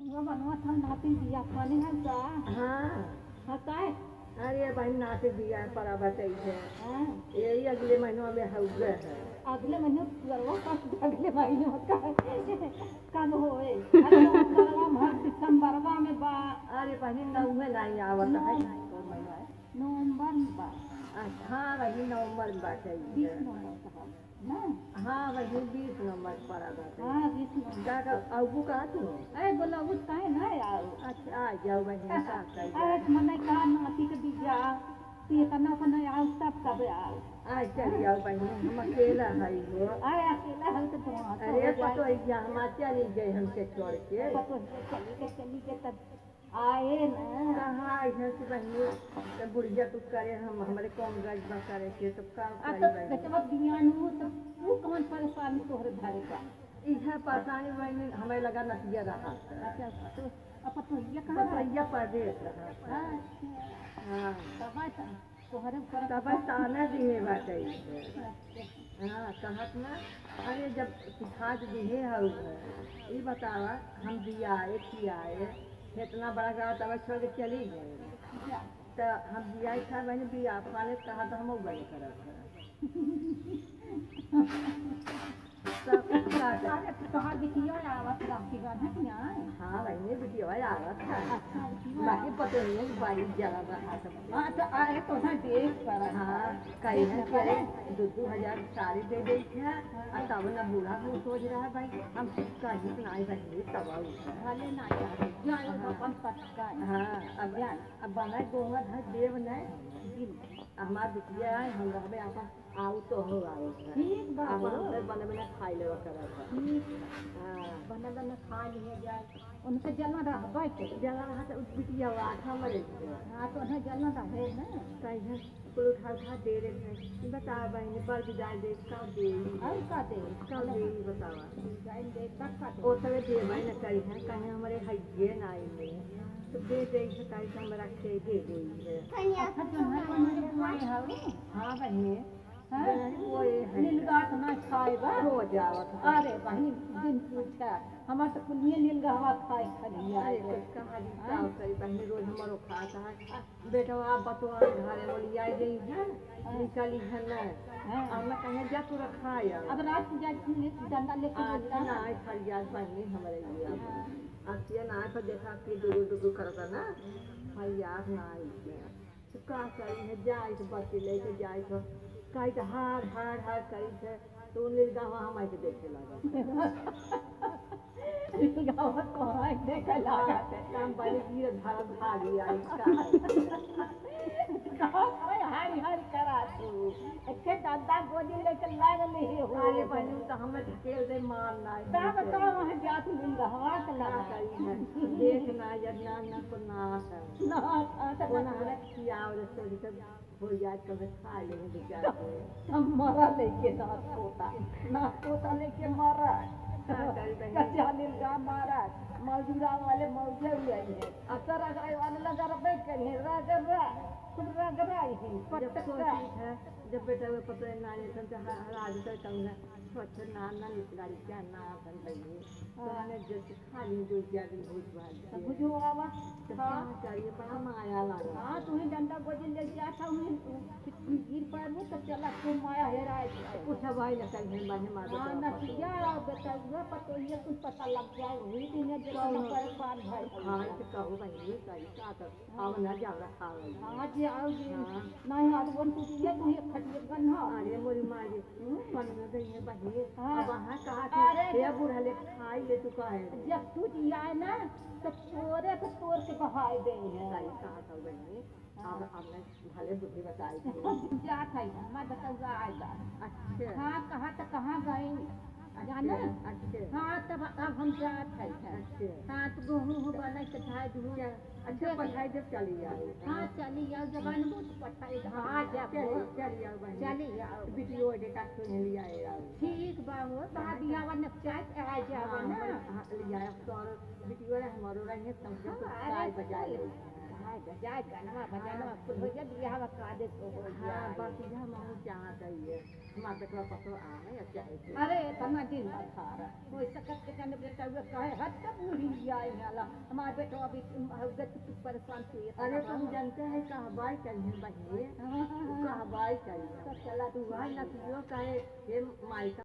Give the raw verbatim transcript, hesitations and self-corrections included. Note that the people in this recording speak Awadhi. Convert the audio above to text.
वो बनवा था नाती बिया खाने है का? हाँ। हाँ, काय? अरे बहिन, नाती बिया पर अब बताई है। हाँ। यही अगले महीनवा में हउवे है। अगले महीने पुअरवा का, अगले महीने का है। कब होए? अरे, नवंबरवा में, दिसंबरवा में बा। अरे बहिन, नउहे नहीं आवत है। नवंबर। कौन महीना है? नवंबर में बा। अच्छा, हाँ, वही नवंबर में बाटे। बीस नवंबर का है ना? हाँ, वही बीस नंबर पड़ा बाटे। हाँ, बीस नंबर। का, का, अबू कहाँ तू? अरे, बोला, अबू काहे ना आओ? अच्छा, आ जाओ बहिन, का कही अरे, जाए? मने कहा नाती के बिया, तू इतना को नहीं आओ, तब कब आओ? आ, चली आओ बहिन, हम अकेला हई हो। अरे, अकेला हई तो तुम अरे, हो जाए। पतोहिया, हम चली गए हमसे छोड़ के। पतोहिया चली गए, चली गए तब आए ना। कहाँ आई है कि बहिनी, तो बुढ़िया तू करे, हम, हमरे कौन गज बा करे के, तो का आ, करी तो बहिनी? बेटवा बियान हो, तो तू कौन परेशानी तोहरे घरे का? इहे परेशानी बहिनी, हमें लगा नतिया रहा। अच्छा, तो अब पतोहिया कहाँ रहा? पतोहिया परदेस रहा। अच्छा। हाँ। कहाँ था? तोहरे ऊपर तब ताना दिहे बाटे। हाँ, कहत ना, अरे जब सिखात दिहे हऊ है, ई बतावा, हम जियाए, खियाए, इतना बड़ा गाँव तब छोड़ के चली गए। जा। त हम जियाए था, मैंने बिया पाले कहा तो हम बड़े करत है। सब का कर- अरे, तोहार बिटिया आवत रहती बा ना कि ना? हाँ, वही बिटिया आवत है। अच्छा, बिटिया बाकी आवत। पता नहीं है कि बाई जरा रहा सब। हाँ, तो अरे, तो ना देख पर हाँ, कहीं देख ना ना करे, पड़े। दो दो हजार साड़ी दे देती है, हाँ। और तब ना बूढ़ा मुँह सोच रहा है भाई, हम कहीं ना आई बहिनी, तब आऊ। भले ना आई, जाए हाँ। अपन पटका। हाँ, अब जाए। अब बना गोबर है, देव नहीं, हमार बिटिया है, हम रहबे अपन आऊ तो हो आऊ। ठीक बा, अब हो। हम लोग बने बने खाई लेवा करब। ठीक। हाँ। बने बने खा लिए जाए। उनके जलन रहबे के। जलन रहा तो उस बिटिया हुआ, हमरे के। हाँ, तो उन्हें जलन रहे ना। कहीं कुल उठा उठा दे रहे थे। बता बहिनी, बड़ विदाई दे, का दे? और का दे? का दे, बतावा। विदाई दे, तब का दे? ओ तबे दे भाई न करी है, कहीं हमरे हइये ना आई में। तो दे दे, इसे कहीं से हमरा के दे दे। अच्छा, तो हमारे को नहीं बोले हवे। हाँ बहिनी। हाँ? बहन, वो ये है। नीलगाय ना खाए बा। हो जावत है। अरे बहन, दिन पूछा, हमार तो कुलिये नीलगावा खाए खाली अरे, आए बा। कुछ कहा जी, हाँ? का करी बहन, रोज हमारो खाता है। बेटवा, बतवा घरे मोलिया गई है, हाँ। निकली है ना। हाँ। अब मैं कहे, "जा तू रखा यार।" अब रात को जा, डंडा लेके आज बोलता ना है। आए फरियाद बहन हमारे लिए। हाँ। आज ये ना आए, पर देखा कि डुगु डुगु करता ना, फरियाद ना आई। तो का करी है, जाइत बत्ती लेके जाइत हो, कहित हार, हार, हार करित है, तो उ नीलगावा हमरे के देखे लागल। नीलगावा तोहरा के देखे लागल। हम बड़ी गिर धर भागी आई का। का कोई हारी, हारी करा तू? एके डंडा गोदी लेके लागल ही हो। अरे बहिनी, तो हमें ढकेल दे, मार ना। का बताओ, वहाँ जात नीलगावा के का लगा। करी है? देख ना, जब ना, ना को ना है। ना, ना, तो वो ना ना। हमरा खियाव रे, सोरी तब हो जाए, तब खा ले, बेचारे। तब मरा लेके नाथ पोता, नाथ पोता लेके मरा। का करी बहिनी? कच्चा नीलगाय मरा, मजदूरा वाले मौजे हुए हैं। असर रगड़े वाले लगा रहे, कहीं रगड़ा, खूब रगड़ा ही, जब पटका। कोशिश है, जब बेटा हुए पता है, ना ये सब जहाँ हरा देता है, तब ना स्वच्छ ना, ना लड़कियाँ ना अपन बहिनी। तो हाँ। मैंने जैसे खाली दो चार दिन भूत भाग तो गए। बुझो बाबा। तो हाँ। क्या करिए, बड़ा माया लगा। हाँ, तू ही डंडा गोदी ले गया था, वहीं गिर पड़बू, तो चला, तू माया हेराए जाए। पूछा भाई ना, कहीं हम बाहे मार हाँ, देता ना, पापा। किया, बेटा, हुआ पता, ये कुछ पता लग जाए, वही दिन है, जब कौन ना हो? परेशान भाई। हाँ, तो कहो भाई, ये करी, का कर? हाँ। अब ना जाओ रखा हो। हाँ जी, आओ जी। हाँ। नहीं, आज वन टूट गया, तू एक खटिया गन हो। अरे, मोरी माँ जी, हम्म? बन में गई है बहिनी। हाँ। अब वहाँ कहा कि अरे, हे जब बूढ़ा ले खाई ले, तू कहे। जब टूट जाए ना, तो तोरे को तोड़ के बहाए दे हैं। सही कहा था बहिनी। हाँ। अब, अब मैं भले बुद्धि बताई थी। जात है, मैं बताऊँगा, आए बा। अच्छा। हाँ, कहाँ तो कहाँ गई? अच्छा, जाने? अच्छा। हाँ, तब अब हम जात है, है। अच्छा। हाँ, तो गेहूँ हो बना के खाए दूँ। क्या? अच्छा, देख पठाई जब चली आओ। हाँ, चली आओ, जब आने बहुत पठाई, हाँ, आ जाओ। चली, चली आओ बहन। चली आओ। वीडियो एडिट करके ले आए आओ। ठीक बा हो, तो हाँ, अभी आवा न चाय आ जाओ हाँ, ना। हाँ, ले आए, तो और वीडियो रे हमारो रहे, तब जब हाँ, तो अरे, चाय बजा ले। जाए, जाए, गनवा, बजनवा, कुल हो जाए, बियाह का दे तो हो हाँ, जाए। बस यह मम्मी चाहत है ये। हमार बेटवा पतो आवे या चाहे के। अरे, तना दिन बखार। कोई सकत के जाने बेटा हुआ कहे, हद तक बूढ़ी आई वाला। हमार बेटवा अभी, अम, उधर कुछ परेशान से ये अरे, तुम जानते हैं, कहबाई चाहिए बहिनी। हाँ। कहबाई चाहिए। तो चला तू भाई ना पियो कहे, ये माई का